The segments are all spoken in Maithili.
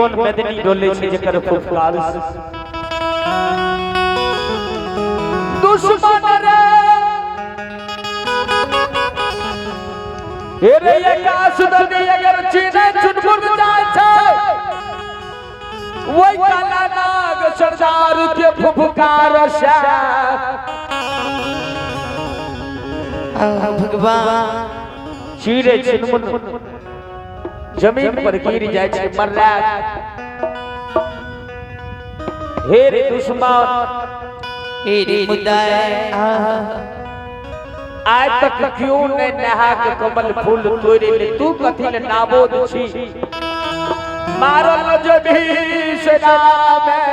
कोन मेदनी डोले छै जकर फुफकार से दुश्मन रे हे रे आकाश दनी अगर चीने चुनमुन जाय छै ओहि काला नाग सरदार के फुफकार से भगवान चीरे चुनमुन जमीन पर गिर जाय छै मरला हे रे दुश्मन हे रे मुदाय आइ तक क्यों ने नहा के कमल फूल तोड़े ले तू कथी ले नाबोद छी मारल जो भी सेना में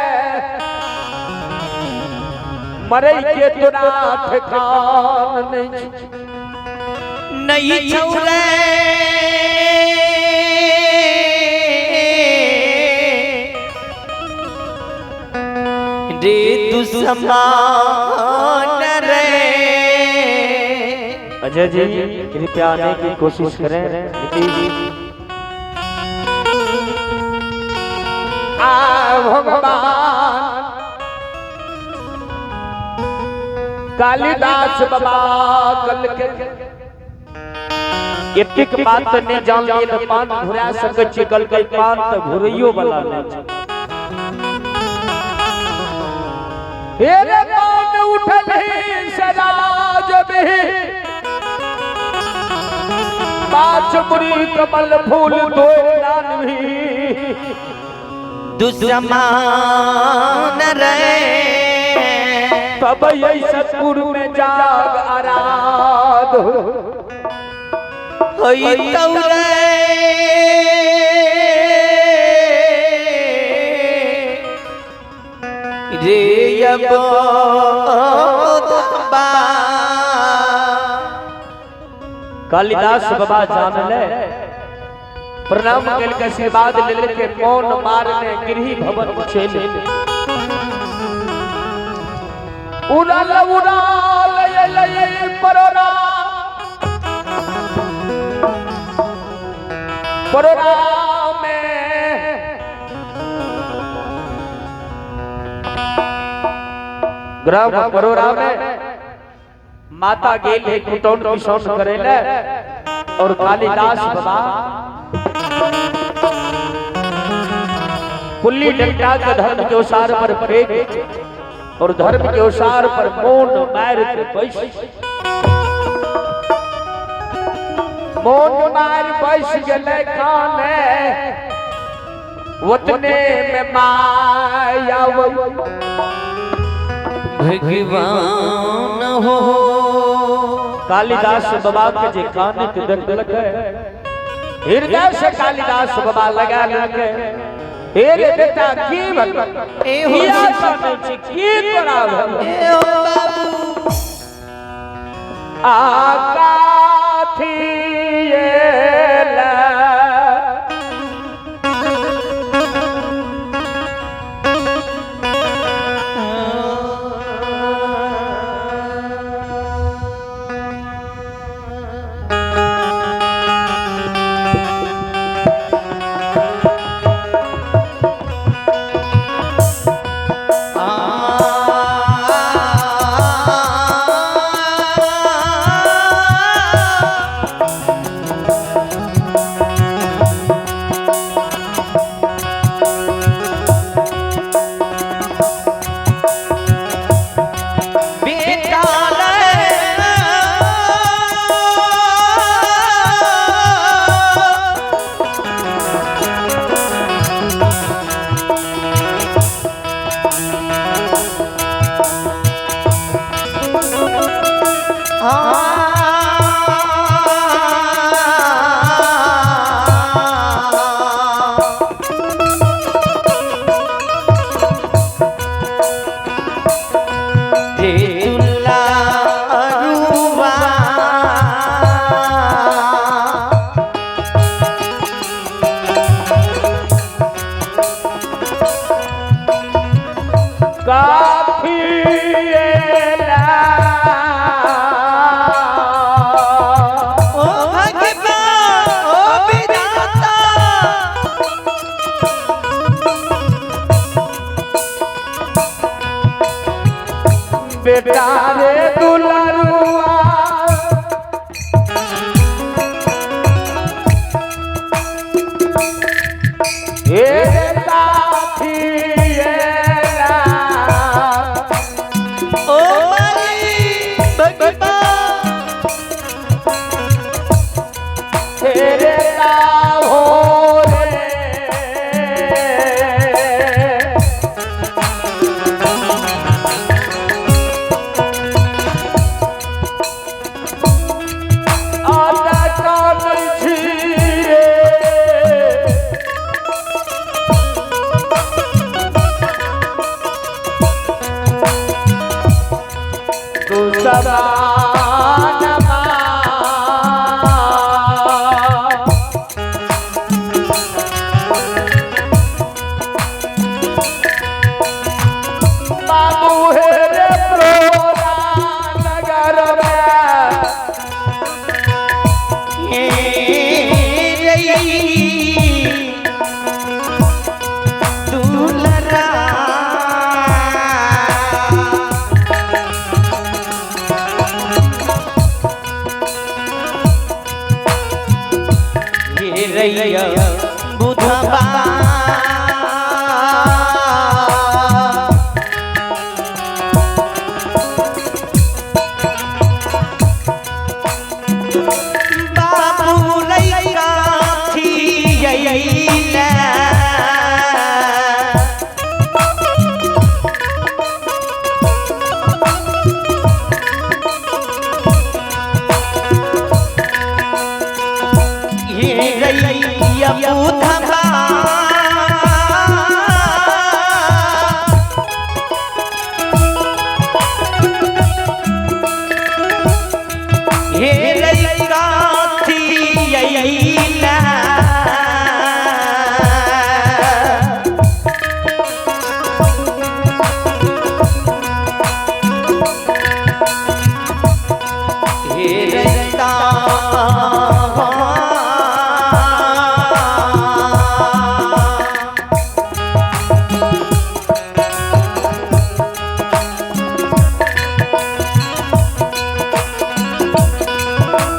मरे के तोरा ठेकान नहीं छी। नहीं छौरे रे दुश्मन रे। अजय जी कृपया आने की कोशिश करें। आ भगवान कालिदास बाबा कल के एतेक बात तऽ नहि जानलियै तऽ पान घुरा सकै छी, कल के पान तऽ घुरैयो वाला नहि छै। हे रे पान उठल ही सराज भी पाँच मुरी कमल फूल तोड़ भी दुश्मन रे। तब यही सतपुर में जाग आराध होई तौरे रे अबोधबा। कालिदास बाबा जान ले प्रणाम कल के आशीर्वाद ले के मौन मारने गृह भवन चले उड़ल उड़ल अयलै परोरा परोरा में ग्राम परोरा में माता गेल है कुटौन किसौन करे ले और कालिदास बाबा कुल्ली डंडा के धर्म के ओसार पर फेंक और धर्म के ओसार पर मौन मार के बैस मौन मार बैस गेले काने उतने में माया भगवान हो। कालिदास बाबा के जे कान के देखलक हृदय से कालिदास बाबा लगा लेलक हे रे बेटा की भेल ए हो किया कानै छी की तोरा भेल ए हो बाबू आ काथी एला बेटा रे रे दुलारुआ काफी एला ओ भगवान ओ विधाता। बेटा रे दुलारुआ हे साथियेला ओ मारी भगवान तेरे हो रे आटा कानल छी रे तू सबानमा बाबू हे रे प्रोला नगर में दुलरा ये रैया बुधबा बाबू लैका थियैला ये रैया बुधबा हे लैका थियैला हे रैता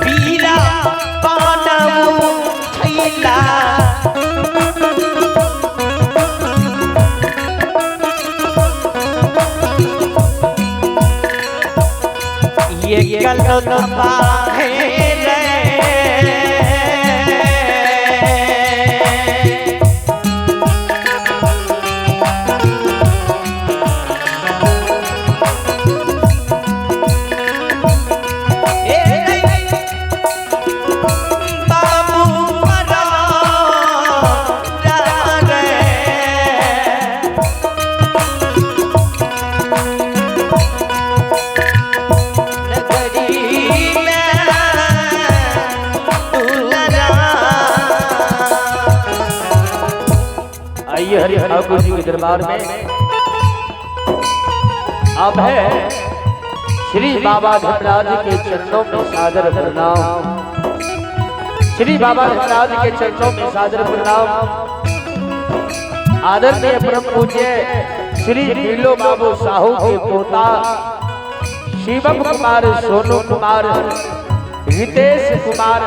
पीला पानऊ छैला ये कलकत्ता है रे। ए बाबू मरा रे नगरी में दुलरा आइए हरि ठाकुर जी के दरबार में अब है श्री बाबा धनराज के चरणों में सादर प्रणाम। श्री बाबा धनराज के चरणों में सादर प्रणाम। आदरणीय परम पूज्य श्री नीलो बाबू साहू के पोता शिवम कुमार, सोनू कुमार, रितेश कुमार,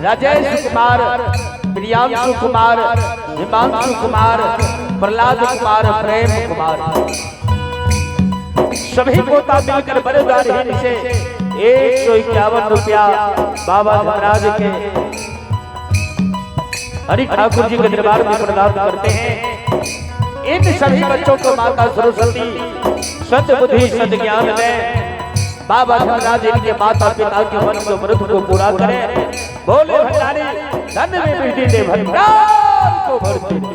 राजेश कुमार, प्रियांशु कुमार, हिमांशु कुमार, प्रहलाद कुमार, प्रेम कुमार, सभी पोता मिलकर बड़े दारहीन से 151 रुपया बाबा धनराज के हरि ठाकुर जी के दरबार में प्रदान करते हैं। इन सभी बच्चों को माता सरस्वती सद्बुद्धि सद्ज्ञान दे। बाबा धनराज इनके माता पिता के मन के व्रत को पूरा करे। बोले भंडारी धन में वृद्धि दे, भंडार को भरते दे।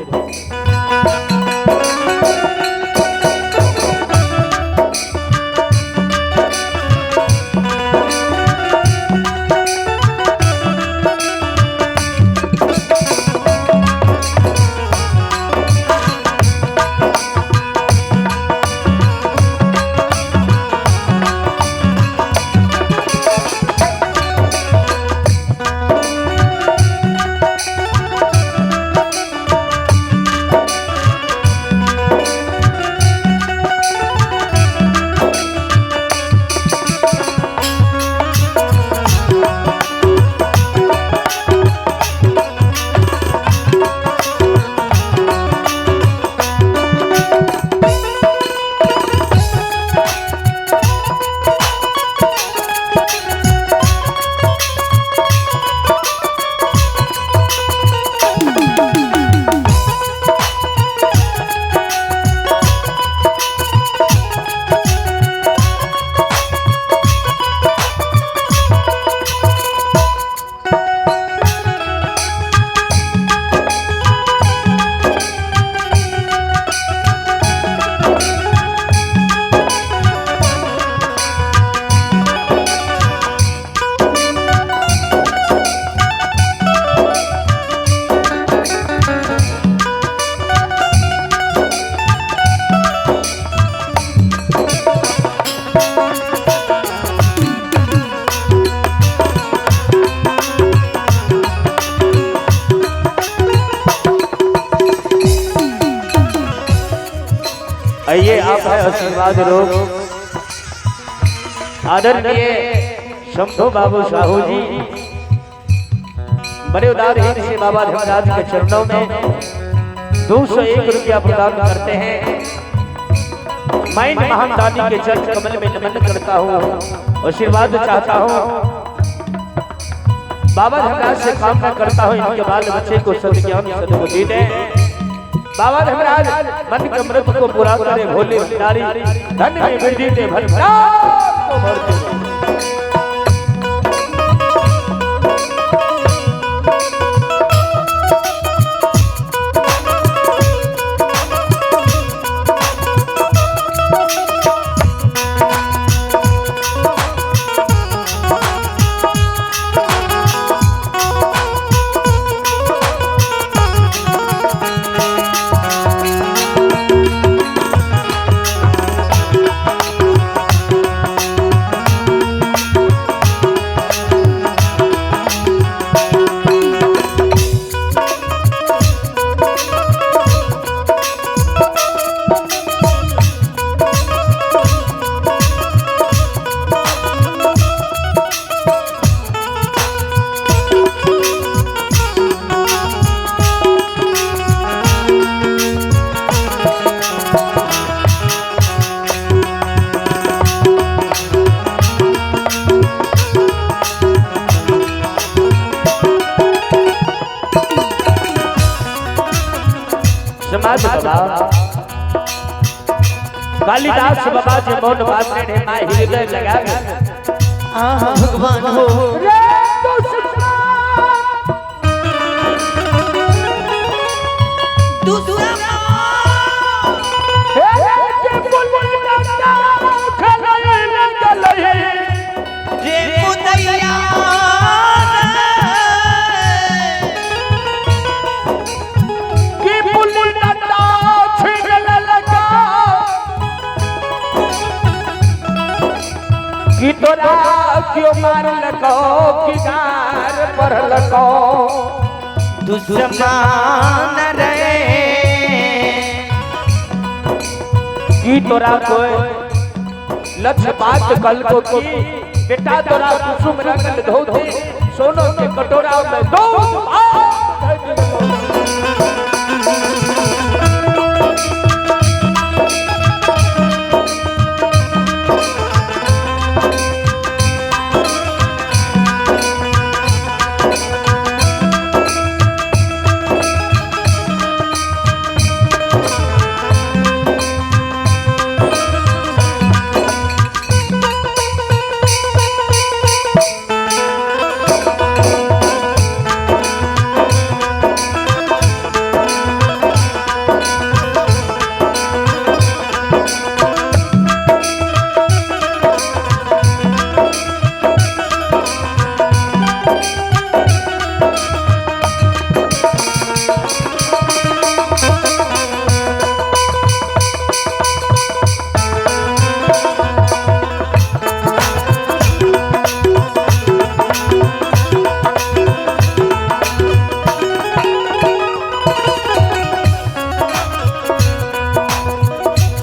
आइए आप है आशीर्वाद रूप आदरणीय शंभू बाबू साहू जी बड़े उदार हित से बाबा धर्मराज के चरणों में 201 रुपया प्रदान करते हैं। मैं इन महान दानी के चरण कमल में नमन करता हूँ, आशीर्वाद चाहता हूँ। बाबा धर्मराज से कामना करता हूँ इनके बाल बच्चे को सदज्ञान सद्बुद्धि दे। बाबा धर्मराज मन के अमृत को पूरा करे, भोले भंडारी धन में वृद्धि दे, भंडार को भर दे। समाज बाबा कालिदास बाबा जे मौन बात ने my हृदय लगा। आहा भगवान हो रे दुश्मन दुश्मन हे के बुलबुल डंडा खलई गलई रे मुदैया की बुलबुल डंडा छिड़ल लगा की तोरा क्यों मार लको की गार पर लको दुश्मन रे की तोरा कोई लक्ष्य बात कल को की बेटा तोरा कुसुम रंगल धोती सोनो के कटोरा में दो।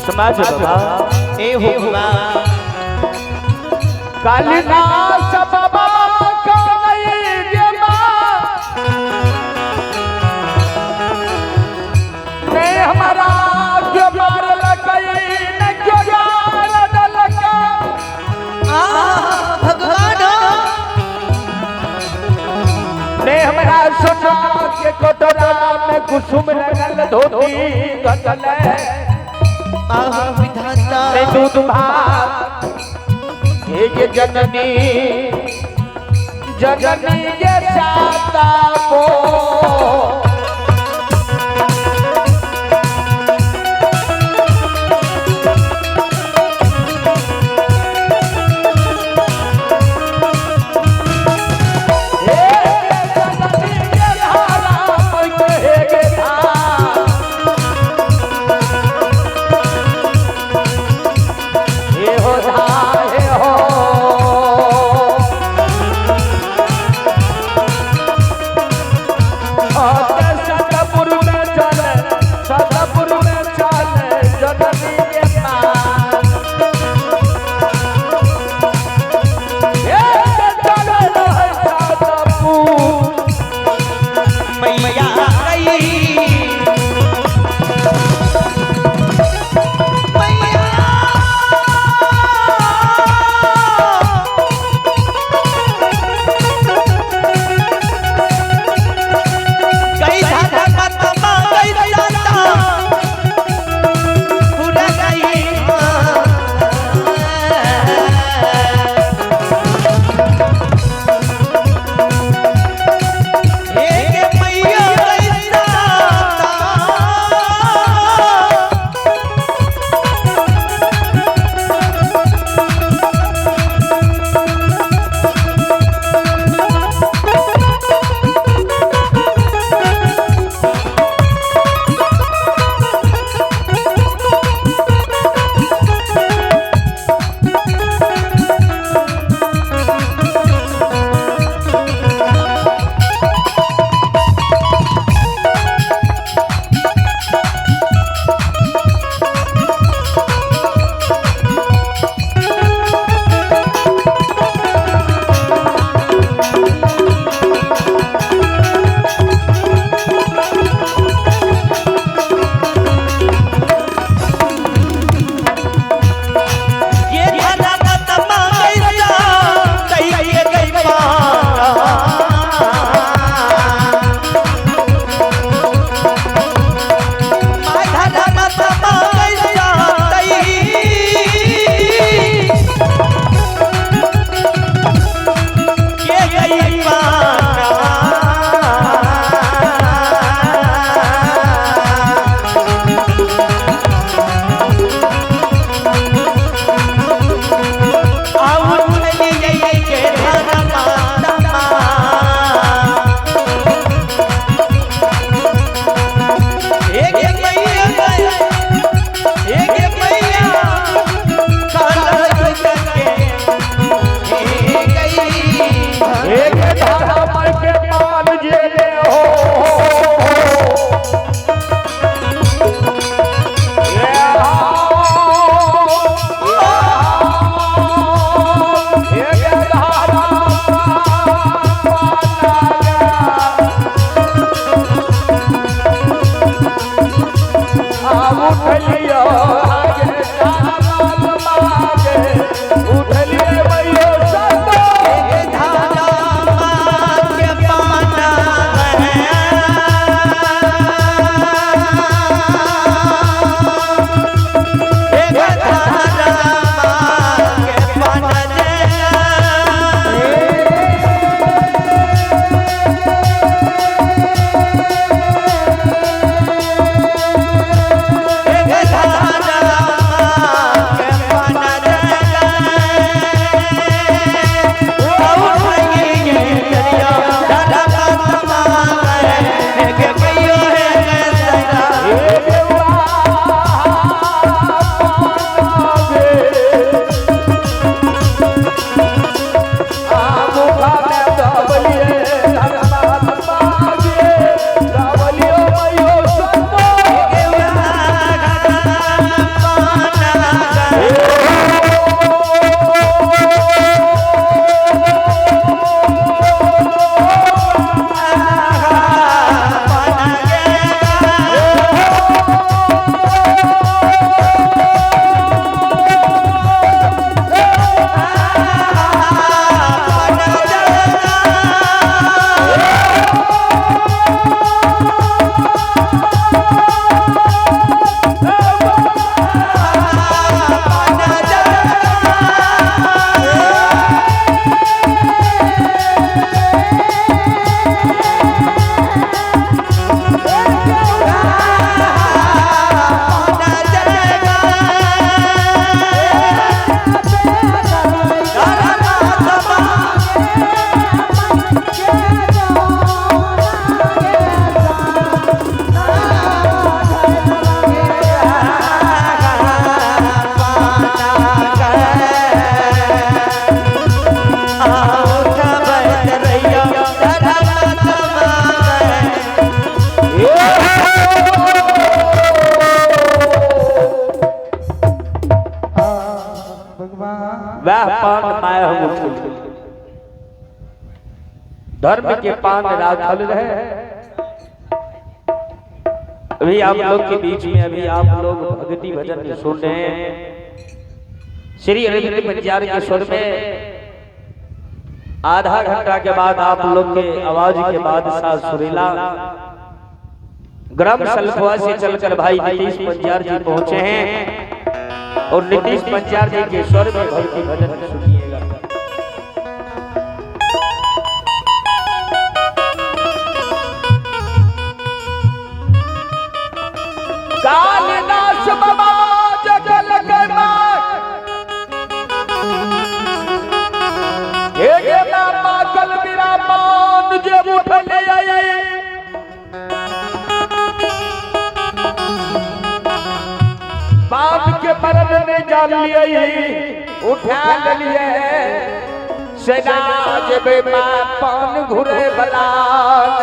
समाज बाबा ए हो कालिदास बाबा कलई गे मां ने हमारा क्यों मार लकई ने क्यों गार डलका। आहा भगवान ने हमारा सोना के कटोरा में कुसुम रंगल धोती घटले। आहा विधाता ने दूध भात हे जननी जननी ये साता को हो। उठलियो आगे तारा मागे उठलिए मैयो संतो। धारा माँ के पाना एक धारा माँ के पाना एक धारा माँ के पाना हे देवा मागे आ मुखा में दबलिए धर्मा मागे दबलियो मैयो संतो। वह पान my हम उठल धर्म के पान राखल रहे। अभी आप लोग के बीच में अभी आप लोग भक्ति भजन सुन रहे हैं श्री अरविंद बंजार के स्वर में। आधा घंटा के बाद आप लोग के आवाज के बाद साथ सुरीला ग्राम सल्फवा से चलकर भाई नीतीश पंजार जी पहुंचे हैं और नीतीश पंजार जी के स्वर में भक्ति भजन सुनिएगा। कालिदास बाबा जगल के मां हे गे मामा कल बिरा मान जे उठले आई बाप के मरण ने जान लिए उठा लिए सेना जेबे मां पान घुरे बलान।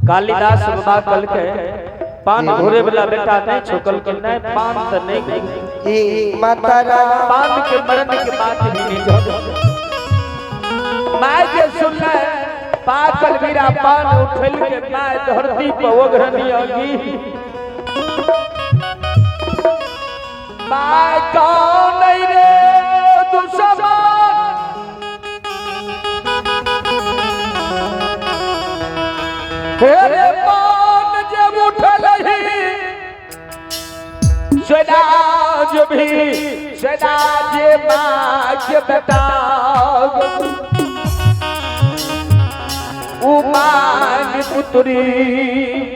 कालिदास बाबा कल के पान घुरे वाला बेटा नहीं छोकल के नहीं पान त नहीं गई माता रानी पान के मरण के बात भी नहीं जान। My के सुनले पाकल बीरा पान उठल के my धरती पर ओघरनी आगी my कौन रे दुश्मन हे रे पान जब उठल ही सदाज भी सदाज माँ के बेटा उमान पुत्री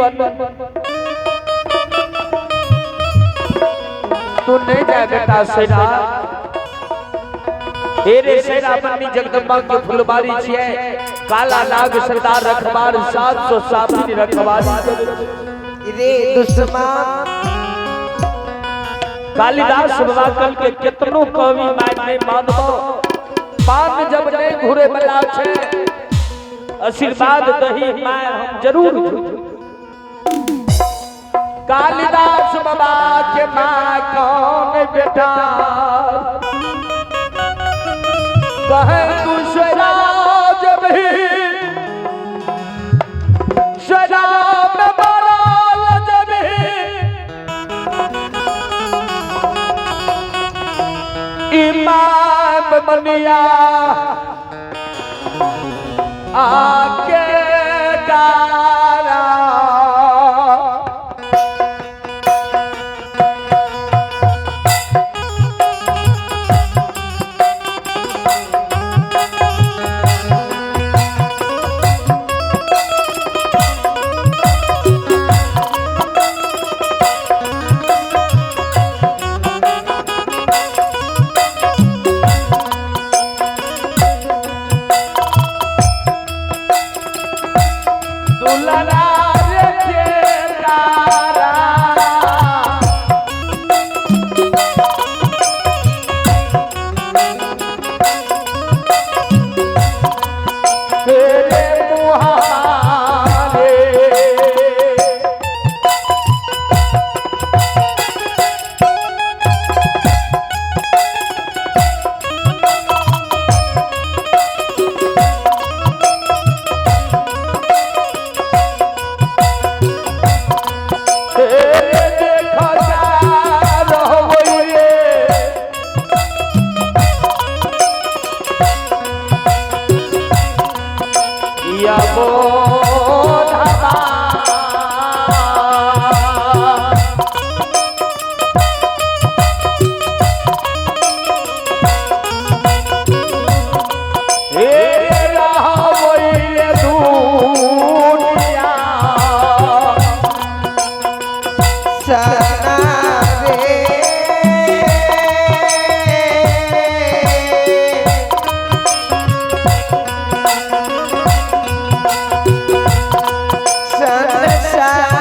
बन तू नहीं जा बेटा सेना तेरे सेना बन्नी जगदम्बा के फुलबारी छिए काला नाग सरदार रखबार 700 साबुन रखवारी रे दुश्मन। कालिदास बाबा कल के कितनो कवि my नहीं मानबो पान जब नहीं घुरे बला छे आशीर्वाद दही my हम जरूर। कालिदास बाबा के माँ कौन बेटा कहे दूसरा जब ही दुलरा रे के तारा। तेरे मुहारे तेरे देखो होइए या बोधवा। हे रहबैले दुनिया सना रे संसार।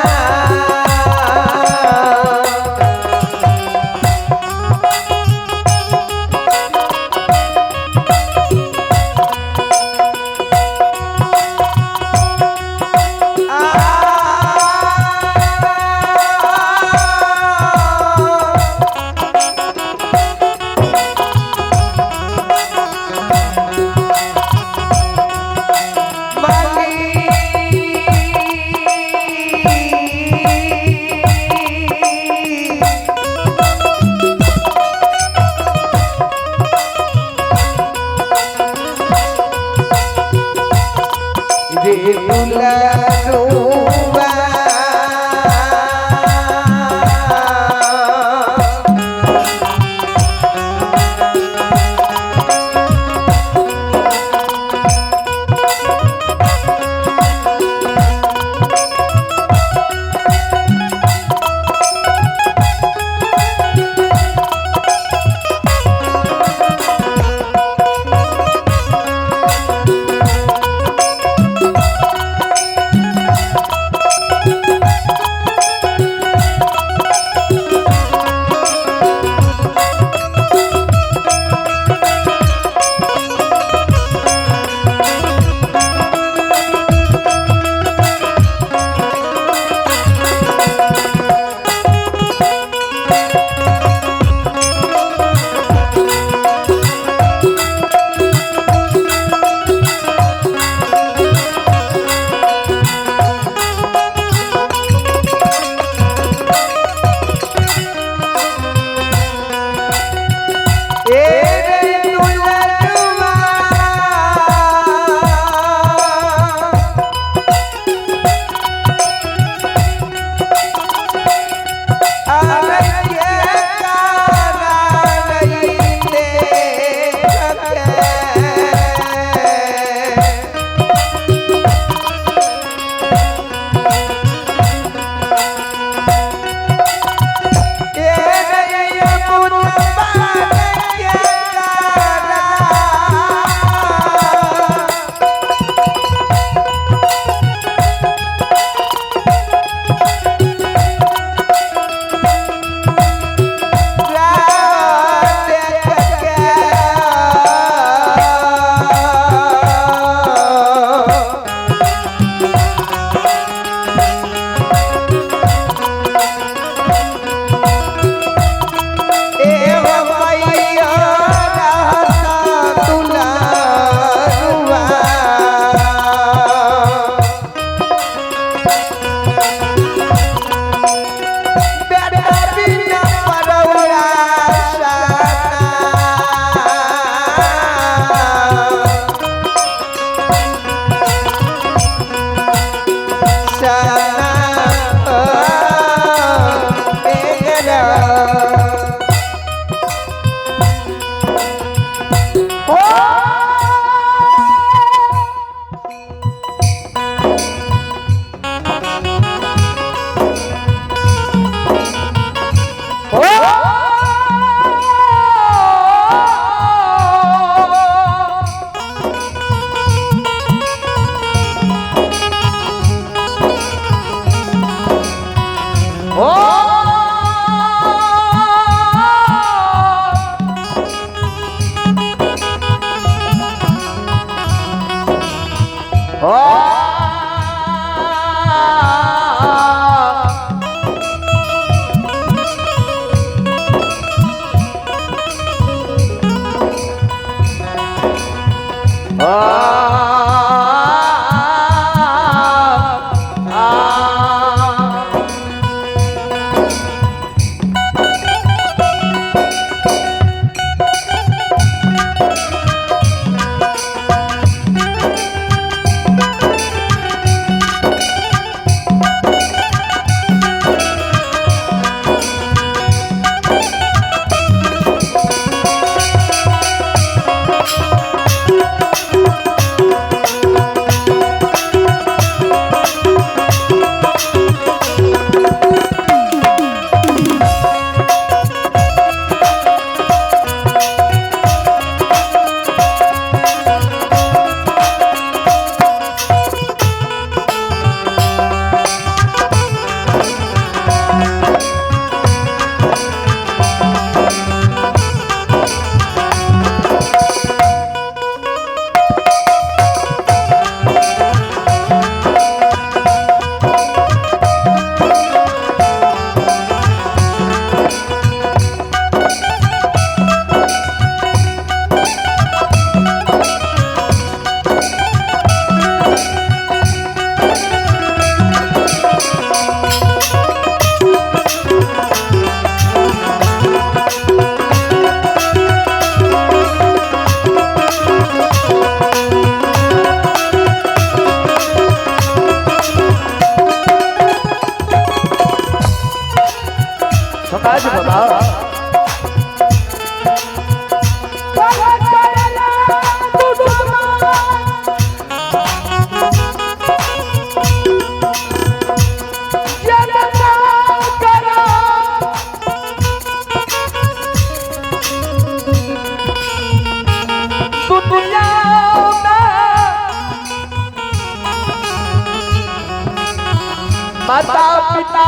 माता पिता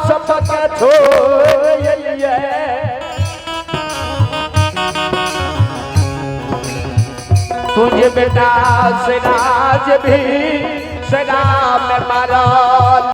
सबके छोड़िए, तुझे बेटा सिराज भी सदा में मारा।